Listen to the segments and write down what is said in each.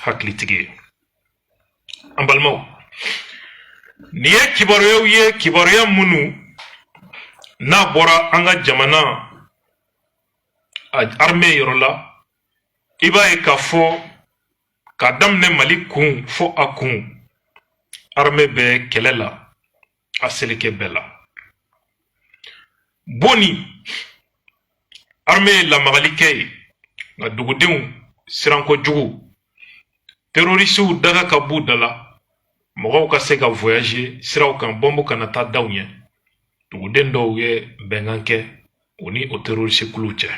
Hakilitigi ye. An balimaw, nin ye kibaruyaw ye, kibaruya minnu n'a bɔra an ka jamana a armée yɔrɔ la. I b'a ye k'a fɔ k'a daminɛ Mali kun fo a kun, armée bɛ kɛlɛ la a seleke bɛɛ la. Boni armée ye lamagali kɛ yen, nka dugudenw siranko jugu, terrorisiw daga ka b'u da la, mɔgɔw ka se ka voyager siraw kan, bɔnbu kana taa daw ɲɛ. Duguden dɔw ye bɛnkan kɛ u ni o terrorisi kuluw cɛ.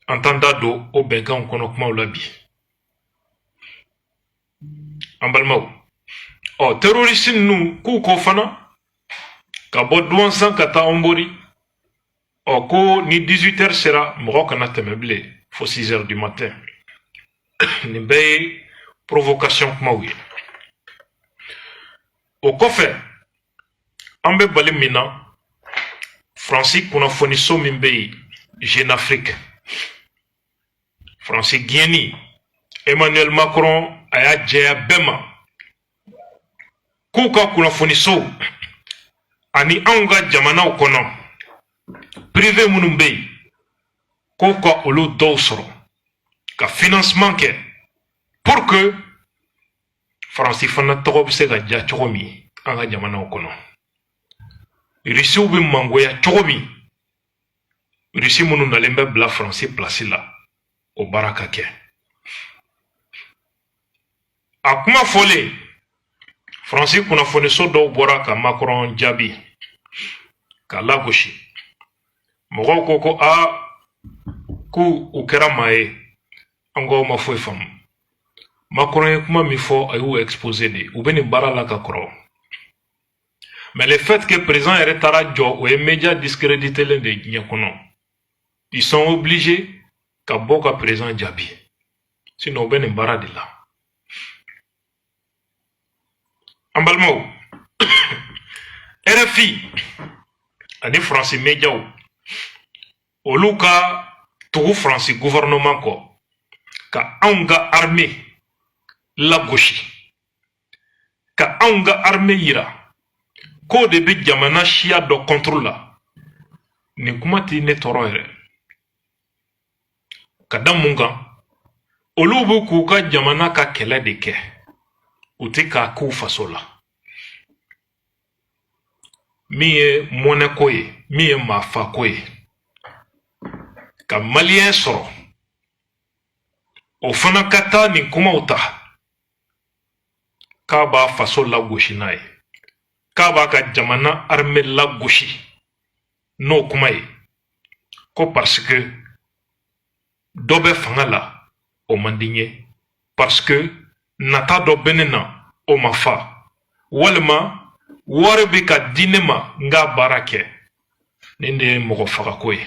An t'an da don o bɛnkanw kɔnɔ kumaw la bi, an balimaw. Ɔ, terrorisi ninnu k'u ko fana ka bɔ Duwansan ka taa Ɔnbori, ɔ, ko ni 18 heures sera, mɔgɔ kana tɛmɛ bilen fo 6 heures du matin. Nin bɛɛ ye provocation kumaw ye. O kɔfɛ, an bɛ bali min na, Faransi kunnafoniso min bɛ yen, Jeune Afrique, Faransi gɛnni, Emmanuel Macron a y'a jɛya bɛɛ ma k'u ka kunnafonisow ani anw ka jamanaw kɔnɔ privé minnu bɛ yen, k'u ka olu dɔw sɔrɔ ka financement kɛ pour que Faransi fana tɔgɔ bɛ se ka diya cogo min an ka jamanaw kɔnɔ, Irisiw bɛ mangoya cogo min, Irisi minnu nalen bɛ bila Faransi place la, o baara ka kɛ. A kuma fɔlen, Faransi kunnafoniso dɔw bɔra ka Macron jaabi k'a lagosi. Mɔgɔw ko ko aa, k'u u kɛra maa ye, an ko aw ma foyi faamu. Macron ye kuma min fɔ, a y'u exposé de, u bɛ nin baara la ka kɔrɔ. Mais le fait que président yɛrɛ taara jɔ, o ye média discrédité de diɲɛ kɔnɔ. Ils sont obligés ka bɔ ka président jaabi, sinon u bɛ nin baara de la. An balimaw, RFI ani Faransi médiaw, olu ka tugu Faransi gouvernement kɔ ka anw ka armée lagosi, ka anw ka armée yira k'o de bɛ jamana siya dɔ contre la, nin kuma tɛ ne tɔɔrɔ yɛrɛ. Ka da mun kan? Olu bɛ k'u ka jamana ka kɛlɛ de kɛ, u tɛ k'a k'u faso la. Min ye mɔnɛko ye, min ye maafako ye, ka Maliyɛn sɔrɔ o fana ka taa nin kumaw ta k'a b'a faso lagosi n'a ye, k'a b'a ka jamana armée lagosi n'o kuma ye, ko parce que dɔ bɛ fanga la, o man di n ye, parce que nata dɔ bɛ ne na, o ma fa, walima wari bɛ ka di ne ma n k'a baara kɛ. Nin de ye mɔgɔ fagako ye.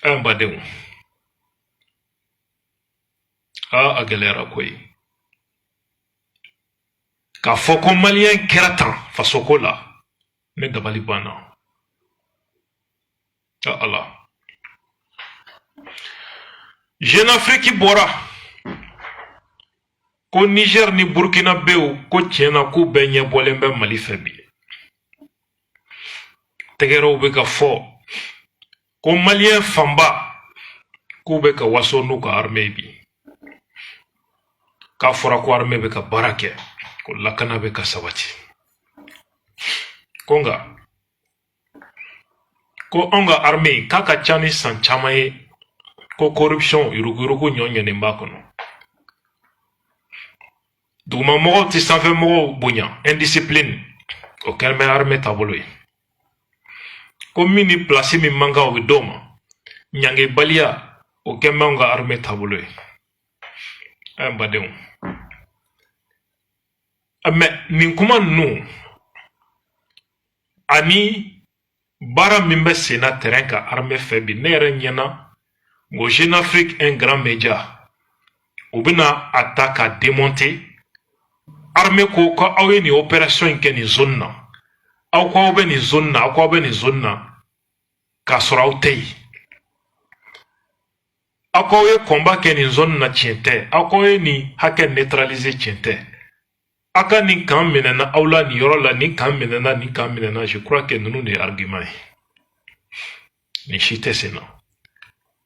An badenw, aa, a gɛlɛyara koyi. K'a fɔ ko Maliyɛn kɛra tan fasoko la, ne dabali banna. Ya Ala, Jeune Afrique bɔra ko Niger ni Burkinabéw ko tiɲɛ na k'u bɛɛ ɲɛbɔlen bɛ Mali fɛ bi. Tɛgɛrɛw bɛ ka fɔ ko Maliyɛn fanba k'u bɛ ka waso n'u ka armée bi, k'a fɔra ko armée bɛ ka baara kɛ, ko lakana bɛ ka sabati, ko nka ko anw ka armée k'a ka ca ni san caman ye ko corruption, yuruguyurugu ɲɔ ɲɔnen b'a kɔnɔ, dugumamɔgɔw tɛ sanfɛmɔgɔw bonya, indiscipline, o kɛlen bɛ armée taabolo ye, ko min ni place min man kan, o bɛ d'o ma, ɲangebaliya, o kɛlen bɛ anw ka armée taabolo ye. An badenw, mais nin kuma ninnu ani baara min bɛ sen na terrain kan armée fɛ bi, ne yɛrɛ ɲɛna n ko Jeune Afrique, un grand média, u bɛna a ta ka démonter. Armée ko ko aw ye nin opération in kɛ nin zone na, aw ko aw bɛ nin zone na, aw ko aw bɛ nin zone na, k'a sɔrɔ aw tɛ yen. Aw k'aw ye combat kɛ nin zone na, tiɲɛ tɛ. Aw k'aw ye nin hakɛ neutraliser, tiɲɛ tɛ. Aw ka nin camp minɛna aw la nin yɔrɔ la, nin camp minɛna, nin camp minɛna. Je crois que ninnu de ye argument ye, nin si tɛ sen na.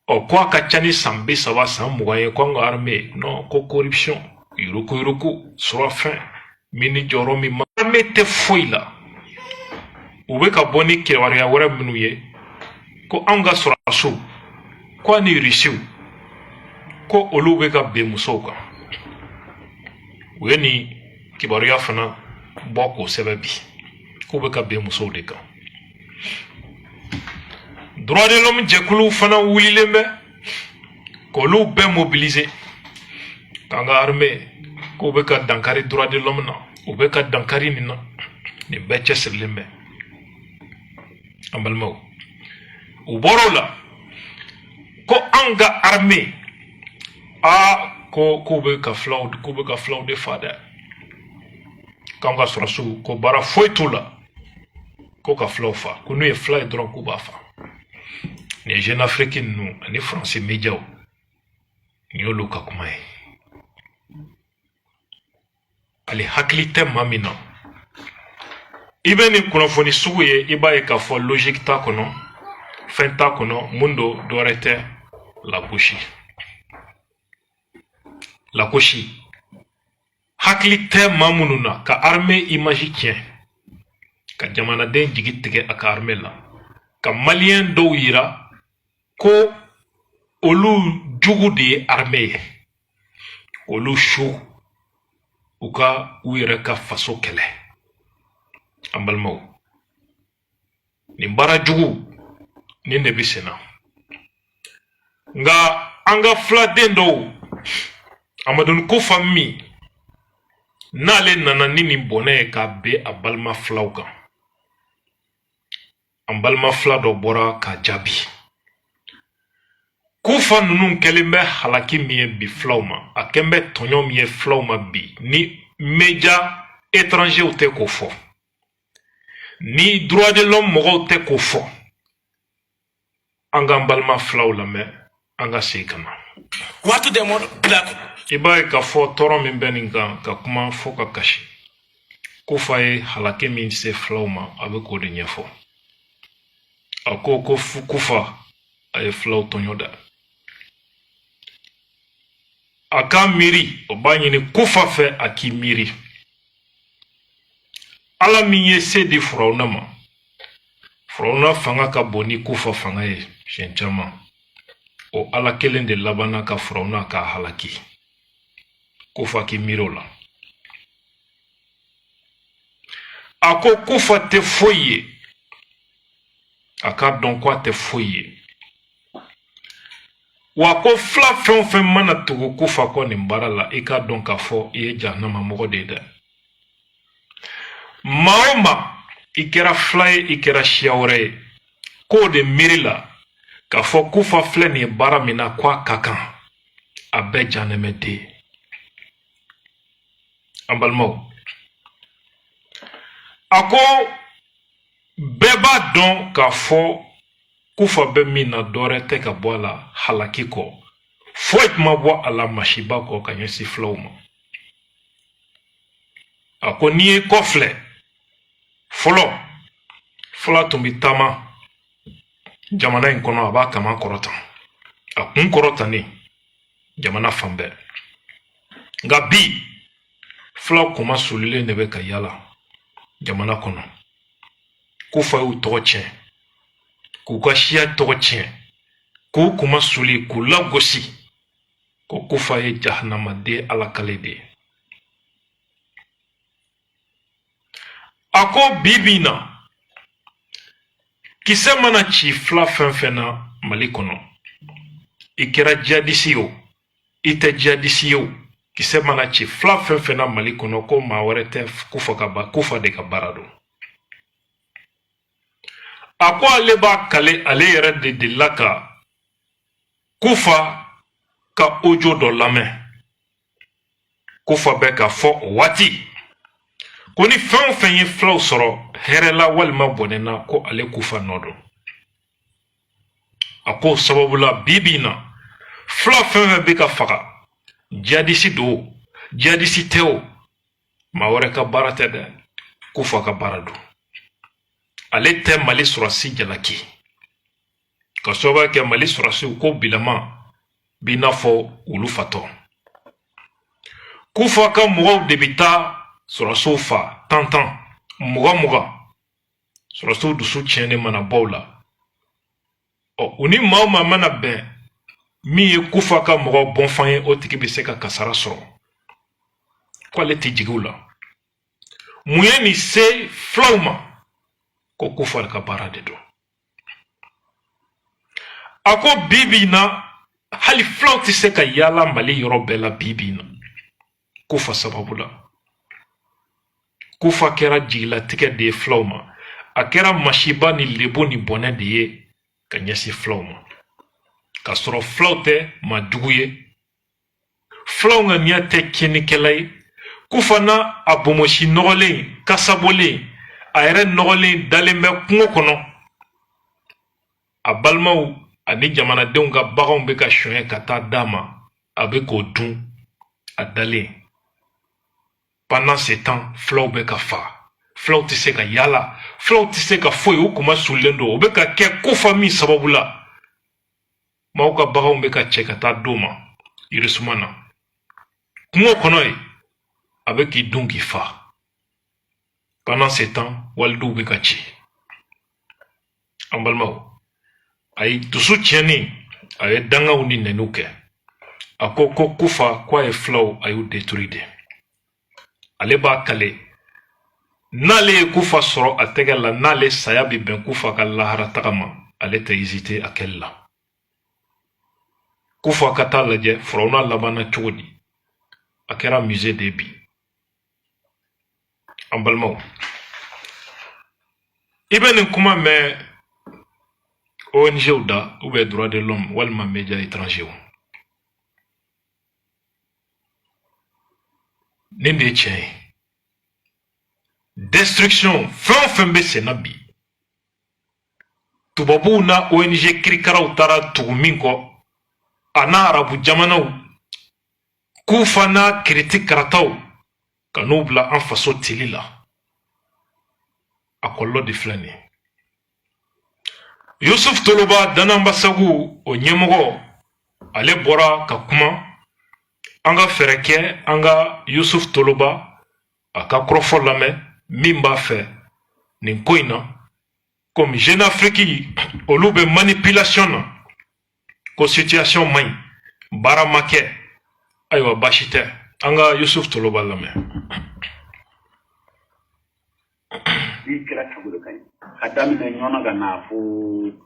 Ɔ, ko a ka ca ni san 30, san 20 ye, ko an ka armée non, ko corruption, yuruku yuruku, surafɛn min ni jɔyɔrɔ min ma, armée tɛ foyi la. U bɛ ka bɔ ni kibaruya wɛrɛ minnu ye, ko anw ka sɔrɔdasiw, ko ani Irisiw, ko olu bɛ ka bin musow kan. U ye nin kibaruya fana bɔ k'o sɛbɛn bi, k'u bɛ ka bin musow de kan. Droit de l'homme jɛkuluw fana wulilen bɛ k'olu bɛɛ mobiliser k'an ka armée, k'u bɛ ka dankari droit de l'homme na, u bɛ ka dankari nin na. Nin bɛɛ cɛsirilen bɛ, an balimaw. U bɔr'o la ko anw ka armée, aa, ko k'u bɛ ka filaw de fa dɛ, k'anw ka sɔrɔdasiw, ko baara foyi t'u la ko ka filaw fa, ko n'u ye fila ye dɔrɔn k'u b'a fa. Nin ye Jeune Afrique ninnu ani Faransi médiaw, nin y'olu ka kuma ye. Ale hakili tɛ maa min na, i bɛ nin kunnafoni sugu ye, i b'a ye k'a fɔ logique t'a kɔnɔ, fɛn t'a kɔnɔ. Mun don? Dɔwɛrɛ tɛ, lagosi, lagosi. Hakili tɛ maa minnu na ka armée image tiɲɛ, ka jamanaden jigi tigɛ a ka armée la, ka maliyɛn dɔw yira ko olu jugu de ye armée ye, olu su u ka u yɛrɛ ka faso kɛlɛ. An balimaw, nin baara jugu nin de bɛ sen na. Nka an ka filaden dɔw, Amadou Kufa min n'ale nana ni nin bɔnɛ ye k'a ben a balima filaw kan, an balima fila dɔ bɔra k'a jaabi. Kufa ninnu kɛlen bɛ halaki min ye bi filaw ma, a kɛlen bɛ tɔɲɔ min ye filaw ma bi, ni média étrangers tɛ k'o fɔ, ni droit de l'homme mɔgɔw tɛ k'o fɔ. An k'an balima filaw lamɛn, an ka segin ka na. Wartude moɗo pulako. I b'a ye k'a fɔ tɔɔrɔ min bɛ nin kan ka kuma fo ka kasi, Kufa ye halaki min se filaw ma, a bɛ k'o de ɲɛfɔ. A ko ko Kufa a ye filaw tɔɲɔ dɛ. A k'a miiri, o b'a ɲini Kufa fɛ a k'i miiri Ala min ye se di Furawuna ma. Furawuna fanga ka bon ni Kufa fanga ye siɲɛ caman. O Ala kelen de labanna ka Furawuna k'a halaki. Kufa k'i miiri o la. A ko Kufa tɛ foyi ye, a k'a dɔn ko a tɛ foyi ye. Wa ko fila fɛn o fɛn mana tugu Kufa kɔ nin baara la, i k'a dɔn k'a fɔ i ye jahanama mɔgɔ de ye dɛ. Maa o maa, i kɛra fila ye, i kɛra siya wɛrɛ ye, k'o de miiri la k'a fɔ Kufa filɛ nin ye baara min na, ko a ka kan, a bɛɛ jahanamɛden. An balimaw, a ko bɛɛ b'a dɔn k'a fɔ Kufa bɛ min na, dɔwɛrɛ tɛ ka bɔ a la halaki kɔ, foyi tun ma bɔ a la masiba kɔ ka ɲɛsin filaw ma. A ko n'i ye kɔ filɛ, fɔlɔ fila tun bɛ taama jamana in kɔnɔ, a b'a kaman kɔrɔta, a kun kɔrɔtanen jamana fan bɛɛ. Nka bi, filaw kuma sulilen de bɛ ka yala jamana kɔnɔ. Kufa y'u tɔgɔ tiɲɛ, k'u ka siya tɔgɔ tiɲɛ, k'u kuma suli, k'u lagosi, ko Kufa ye jahanamaden Ala kale de ye. A ko bi bi in na, kisɛ mana ci fila fɛn fɛn na Mali kɔnɔ, i kɛra jihadisi ye o, i tɛ jihadisi ye o, kisɛ mana ci fila fɛn fɛn na Mali kɔnɔ, ko maa wɛrɛ tɛ, Kufa de ka baara don. A ko ale b'a kale, ale yɛrɛ de delila ka Kufa ka audio dɔ lamɛn. Kufa bɛ ka fɔ o waati ko ni fɛn o fɛn ye filaw sɔrɔ hɛrɛ la walima bɔnɛ na, ko ale Kufa nɔ don. A ko sababu la, bi bi in na, Fula fɛn fɛn bɛ ka faga, jihadisi don, jihadisi tɛ o, maa wɛrɛ ka baara tɛ dɛ, Kufa ka baara don. Ale tɛ Mali sɔrɔsi jalaki ka sababu kɛ Mali sɔrɔsiw ko bilama b'i n'a fɔ wulu fatɔ. Kufa ka mɔgɔw de bɛ taa sɔrɔsiw fa tan tan, mugan mugan. Sɔrɔsiw dusu tiɲɛnen mana bɔ u la, ɔ, u ni maa o maa mana bɛn min ye Kufa ka mɔgɔ bɔnfan ye, o tigi bɛ se ka kasara sɔrɔ. Ko ale tɛ jigin u la. Mun ye nin se fulaw ma? Ko Kufa ka baara de don. A ko bi bi in na, hali fulaw tɛ se ka yaala Mali yɔrɔ bɛɛ la bi bi in na, Kufa sababu la. Kufa kɛra jigilatigɛ de ye fulaw ma, a kɛra masiba ni lebu ni bɔnɛ de ye ka ɲɛsin fulaw ma, k'a sɔrɔ fulaw tɛ maa jugu ye, fulaw ŋaniya tɛ tiɲɛnikɛla ye. Kufa n'a a bonbonsi nɔgɔlen, kasabolen, a yɛrɛ nɔgɔlen dalen bɛ kungo kɔnɔ, a balimaw ani jamanadenw ka baganw bɛ ka sonyɛ ka taa d'a ma, a bɛ k'o dun a dalen. Pendant ce temps, fulaw bɛ ka fa, fulaw tɛ se ka yaala, fulaw tɛ se ka foyi, u kuma sulilen don. O bɛ ka kɛ Kufa min sababu la, maaw ka baganw bɛ ka cɛ ka taa d'o ma yirisuma na kungo kɔnɔ yen, a bɛ k'i dun k'i fa. Pendant ce temps, walidenw bɛ ka ci. An balimaw, a ye dusu tiɲɛni, a ye dangaw ni nɛniw kɛ. A ko ko Kufa ko a ye fulaw, a y'u détruire de. Ale b'a kale, n'ale ye Kufa sɔrɔ a tɛgɛ la, n'ale saya bɛ bɛn Kufa ka lahara taga ma, ale tɛ hésiter a kɛli la. Kufa ka taa lajɛ Firawuna labanna cogo di, a kɛra musée de bi. An balimaw, i bɛ nin kuma mɛn ONGw da ou bien droit de l'homme walima médias étrangers. Nin de ye tiɲɛ ye. Destruction fɛn o fɛn bɛ sen na bi, tubabuw na ONG kirikaraw taara tugu min kɔ, a n'a arabu jamanaw, Kufa n'a kiriti karataw ka n'u bila an faso tili la, a kɔlɔlɔ de filɛ nin ye. Yusuf Toloba, Dananbasagu o ɲɛmɔgɔ, ale bɔra ka kuma. An ka fɛɛrɛ kɛ an ka Yusuf Toloba a ka kɔrɔfɔ lamɛn min b'a fɛ nin ko in na. Komi Jeune Afrique olu bɛ manipulation na ko situation man ɲi, baara ma kɛ, ayiwa, baasi tɛ, an ka Yusuf Toloba lamɛn. Ji kɛra taabolo ka ɲi ka daminɛ Ɲɔnɔ ka na fo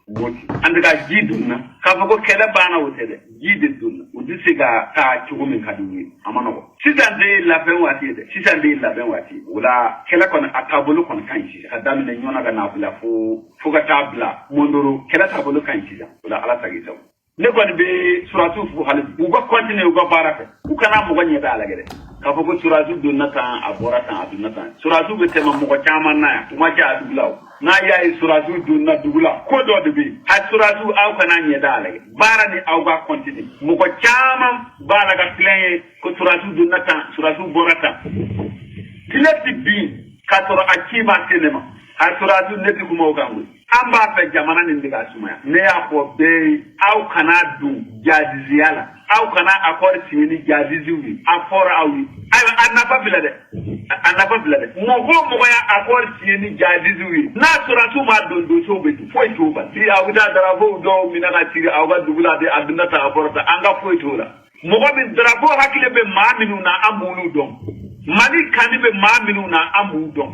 Moti. En tout cas, ji donna. K'a fɔ ko kɛlɛ banna, o tɛ dɛ, ji de donna. U tɛ se ka taa cogo min ka di u ye, a ma nɔgɔ. Sisan de ye labɛn waati ye dɛ, sisan de ye labɛn waati ye. O la, kɛlɛ kɔni a taabolo kɔni ka ɲi sisan, ka daminɛ Ɲɔnɔ ka na bila fo ka taa bila Mondoro, kɛlɛ taabolo ka ɲi sisan. O la, Ala sago i sago. Ne kɔni bɛ surasiw fo hali bi, u ka continuer u ka baara fɛ, u kana mɔgɔ ɲɛ bɛ a la dɛ, k'a fɔ ko surasiw donna tan, a bɔra tan, a donna tan. Surasiw bɛ tɛmɛ mɔgɔ caman na yan, u ma ca a dugu la. O n'a y'a ye surasiw donna dugu la, ko dɔ de bɛ yen. A surasiw, aw kana ɲɛ da a la, baara ni aw ka continuer. Mɔgɔ caman b'a la ka filan ye ko surasiw donna tan, surasiw bɔra tan. Tile ti bin k'a sɔrɔ a ci ma se ne ma. A surasiw, ne ti kuma o kan koyi. An b'a fɛ jamana nin de ka sumaya. Ne y'a fɔ bɛɛ ye, aw kana don jadiziya la, aw kana accord signé ni jadiziw ye. A fɔra aw ye, ayiwa, a nafa filɛ dɛ, a nafa filɛ dɛ. Mɔgɔ o mɔgɔ y'a accord signé ni jadiziw ye, n'a sɔrɔsiw ma don, dosow bɛ dun, foyi t'o bali. Bi aw bɛ taa drapeau dɔw minɛ ka siri aw ka dugu la de, a donna tan, a bɔra tan, an ka foyi t'o la. Mɔgɔ min drapeau hakili bɛ maa minnu na, an b'olu dɔn. Mali kani bɛ maa minnu na, an b'u dɔn.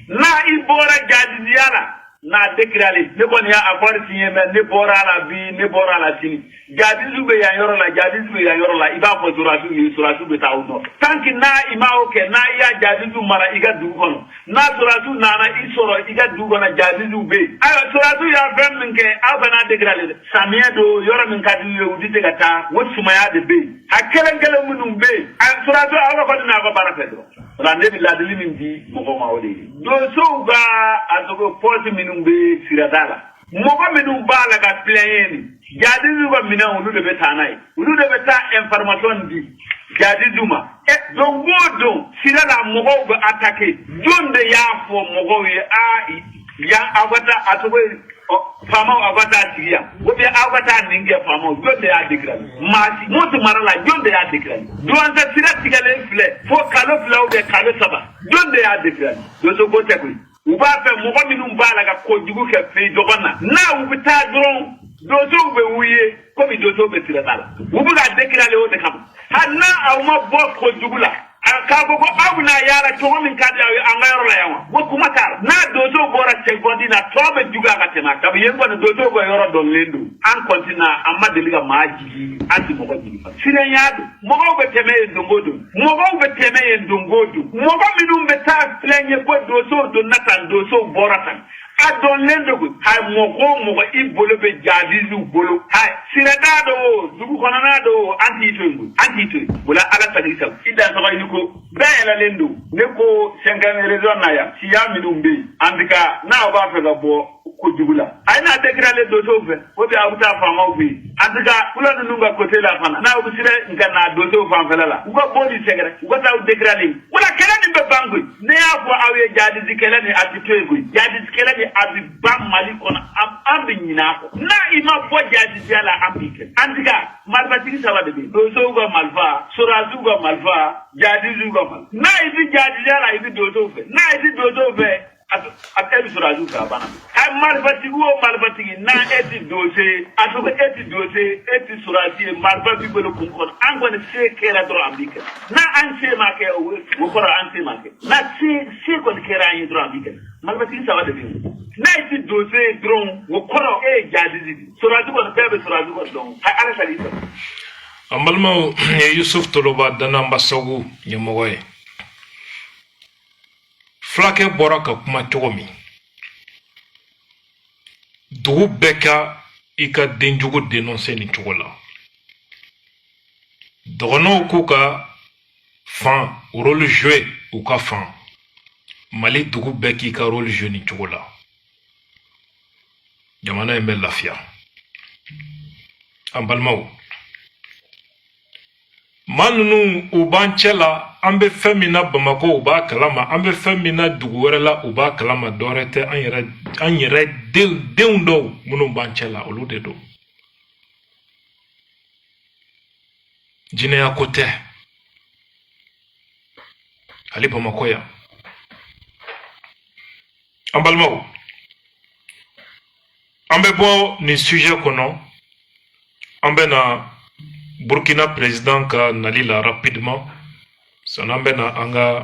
N'a i bɔra jadiziya la, n'a déclaré, ne kɔni y'a accord signé, mais ne bɔra a la bi, ne bɔra a la sini, jadiziw bɛ yan yɔrɔ la, jadiziw bɛ yan yɔrɔ la, i b'a fɔ surasiw ye, surasiw bɛ taa aw nɔfɛ. Tant que n'a i ma o kɛ, n'a i y'a jadiziw mara i ka dugu kɔnɔ, n'a surasiw nana i sɔrɔ i ka dugu kɔnɔ, jadiziw bɛ yen. Ayiwa, surasiw y'a fɛn min kɛ, aw kana déclaré dɛ. Samiyɛ don, yɔrɔ min ka di u ye, u tɛ se ka taa, o sumaya de bɛ yen. A kelen kelen minnu bɛ yen, a surasiw, aw ka kɔni n'aw ka baara fɛ dɔrɔn. O la, ne bɛ ladili min di mɔgɔw ma, o de ye donsow ka a tɔgɔ poste minnu bɛ sirada la, mɔgɔ minnu b'a la ka plaigner nin. Jadisiw ka minɛn, olu de bɛ taa n'a ye, olu de bɛ taa information di jadisiw ma. Ɛ, don o don sira la, mɔgɔw bɛ attaquer. Jɔn de y'a fɔ mɔgɔw ye a yan aw ka taa, a tɔgɔ ye, faamaw, aw ka taa sigi yan, ou bien aw ka taa nin kɛ? Faamaw, jɔn de y'a déclaré? Maa si. Moti mara la, jɔn de y'a déclaré? Douentza sira tigɛlen filɛ fo kalo 2 ou bien kalo 3, jɔn de y'a déclaré? Doso ko tɛ koyi. U b'a fɛ mɔgɔ minnu b'a la ka kojugu kɛ fɛn dɔgɔn na, n'a u bɛ taa dɔrɔn, donsow bɛ wuli ye komi donsow bɛ sirada la. U bɛ ka déclaré o de kama. Hali n'a aw ma bɔ kojugu la, k'a fɔ ko aw bɛna yaala cogo min ka di aw ye an ka yɔrɔ la yan wa, ko kuma t'a la. N'a donsow bɔra cɛkɔndi na, tɔ bɛ juguya ka tɛmɛ a kan. Yen kɔni, donsow ka yɔrɔ dɔnlen don. An kɔnti na, an ma deli ka maa jigi, an ti mɔgɔ jigi. Siranya don, mɔgɔw bɛ tɛmɛ yen don o don, mɔgɔw bɛ tɛmɛ yen don o don. Mɔgɔ minnu bɛ taa filɛ ye ko donsow donna tan, donsow bɔra tan, a dɔnlen don koyi. Hayi, mɔgɔ o mɔgɔ i bolo bɛ jadisiw bolo, hayi, sirada do o, dugu kɔnɔna do o, an t'i to yen koyi, an t'i to yen. O la, Ala sag'i sago, i dan sɔgɔ i ni ko bɛɛ yɛlɛlen don. Ne ko cinquième région na yan, siya minnu bɛ yen, en tout cas, n'aw b'a fɛ ka bɔ kojugu la, a ye n'a déclaré donsow fɛ, ou bien aw bɛ taa faamaw fɛ yen. En tout cas, fula ninnu ka côté la fana, n'aw bɛ sira ka na donsow fanfɛla la, u ka bɔ nin sɛgɛrɛ, u ka taa aw déclaré. Wala kɛlɛ nin bɛ ban koyi. Ne y'a fɔ aw ye, jadisi kɛlɛ nin, a tɛ to yen koyi. Jadisi kɛlɛ nin, a bɛ ban Mali kɔnɔ, an bɛ ɲinɛ a kɔ. N'a i ma bɔ jadisiya la, an b'i kɛ. En tout cas, marifatigi saba de bɛ yen: donsow ka marifa, sorasiw ka marifa, jadisiw ka marifa. N'a i bɛ jadisiya la, i bɛ donsow fɛ. N'a i tɛ donsow fɛ, a e bɛ sorasiw fɛ, a banna. A marifatigi o marifatigi, n'a e ti donso ye, a tɔgɔ, e ti donso ye, e ti sorasi ye, marifa b'i bolo kun kɔnɔ, an kɔni se kɛra dɔrɔn, an b'i kɛ. N'a an se ma kɛ, o kɔrɔ an se ma kɛ. N'a se kɔni kɛra an ye dɔrɔn, an b'i kɛ. Marifatigi saba de bɛ yen. N'a ti donso ye dɔrɔn, o kɔrɔ e ye jadisi de. Sorasi kɔni, bɛɛ bɛ sorasi kɔni dɔn. Ala ka sɔrɔ. An balimaw, ye Yusuf Toloba, Dananbasagu ɲɛmɔgɔ ye. Fulakɛ bɔra ka kuma cogo min, dugu bɛɛ ka i ka denjugu dénoncer nin cogo la. Dɔgɔnɔw k'u ka fan rôle jouer, u ka fan Mali dugu bɛɛ k'i ka rôle jouer nin cogo la, jamana in bɛ lafiya. An balimaw, maa ninnu, u b'an cɛ la. An bɛ fɛn min na Bamakɔ, u b'a kalama. An bɛ fɛn min na dugu wɛrɛ la, u b'a kalama. Dɔwɛrɛ tɛ, an yɛrɛ, an yɛrɛ denw dɔw minnu b'an cɛ la, olu de don. Jinɛya ko tɛ hali Bamakɔ yan. An balimaw, an bɛ bɔ nin sujet kɔnɔ, an bɛ na Burkina président ka nali la rapidement. Sanni an bɛ na an ka